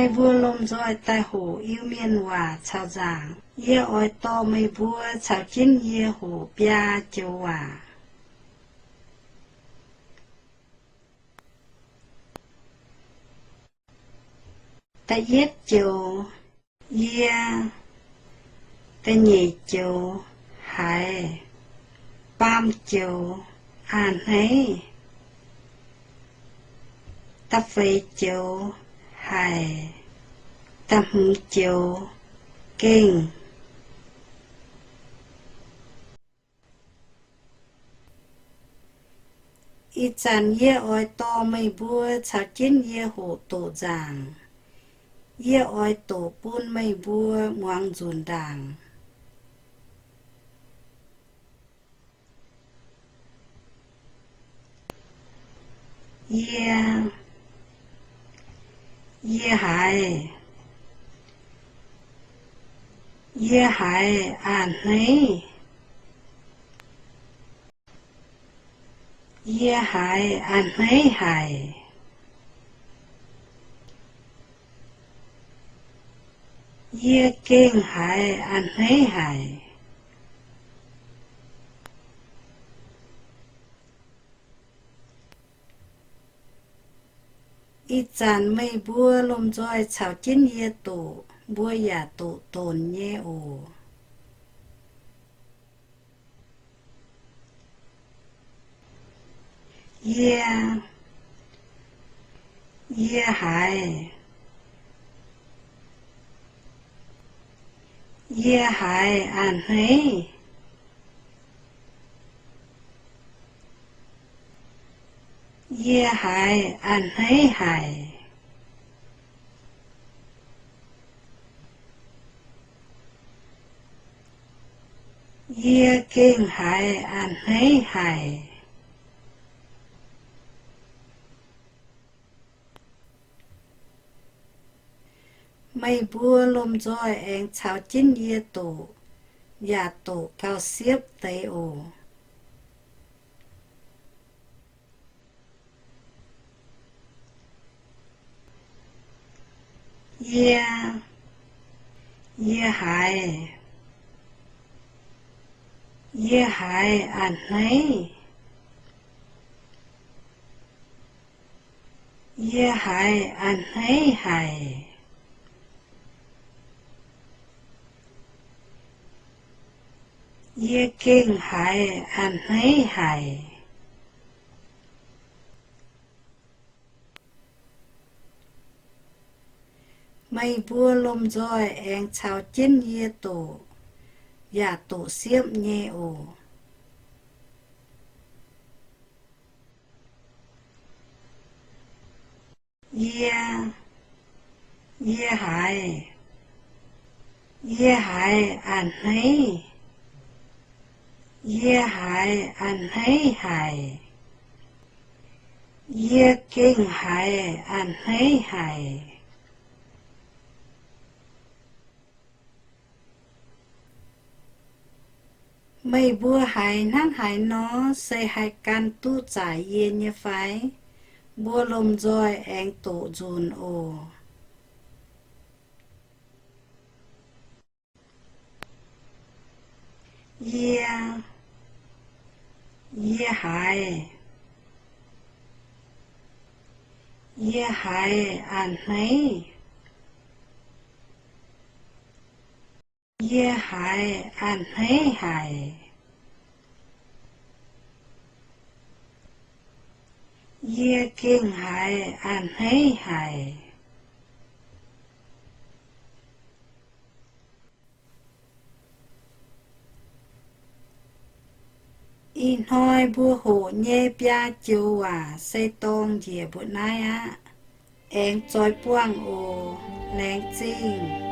Meih mbuo lomh nzoih daaih hoqc Iu-Mienh waac caux nzaangc. Yie oix dorh meih mbuo caux jienv yie hoqc biaa joux waac. Da'yietv joux, yie. Da'nyeic joux, haiz. Faam joux, a'hneiv. Da'feix joux, haic. Da'hmz joux, gengh. Ih zanc yie oix dorh meih mbuo caux jienv yie hoqc doqc nzaangc. Yie oix doqc bun meih mbuo muangx nzunc ndaangc. Yie, yie haiz, yie haiz a'hneiv. Yie haiz a'hneiv haic. Yie gengh haiz a'hneiv haic. Ih zanc meih mbuo lomh nzoih caux jienv yie doqc, mbuo yaac doqc donc nyei oc. Yie, yie haiz, yie haiz a'hneiv. Yie haiz a'hneiv haic. Yie gengh haiz a'hneiv haic. Meih mbuo lomh nzoih aengx caux jienv yie doqc, yaac doqc gauh siepv deix oc. Yie, yie haiz, yie haiz a'hneiv. Yie haiz a'hneiv haic. Yie gengh haiz a'hneiv haic. Meih mbuo lomh nzoih aengx caux jienv yie doqc, yaac doqc siepv nyei oc. Yie, yie haiz, yie haiz a'hneiv. Yie haiz a'hneiv haic. Yie gengh haiz a'hneiv haic. Meih mbuo haiz hnangv haaix nor, se haih gan duqv zaaic yie nyei fai? Mbuo lomh nzoih aengx doqc nzunc oc. Yie, yie haiz, yie haiz a'hneiv. Yie haiz a'hneiv haic. Yie gengh haiz a'hneiv haic. Ih hnoi mbuo hoqc nyei biaa joux waac se dorng njiec mbuo naaiv aqv. Aengx zoix buangh oc. Laengz zingh.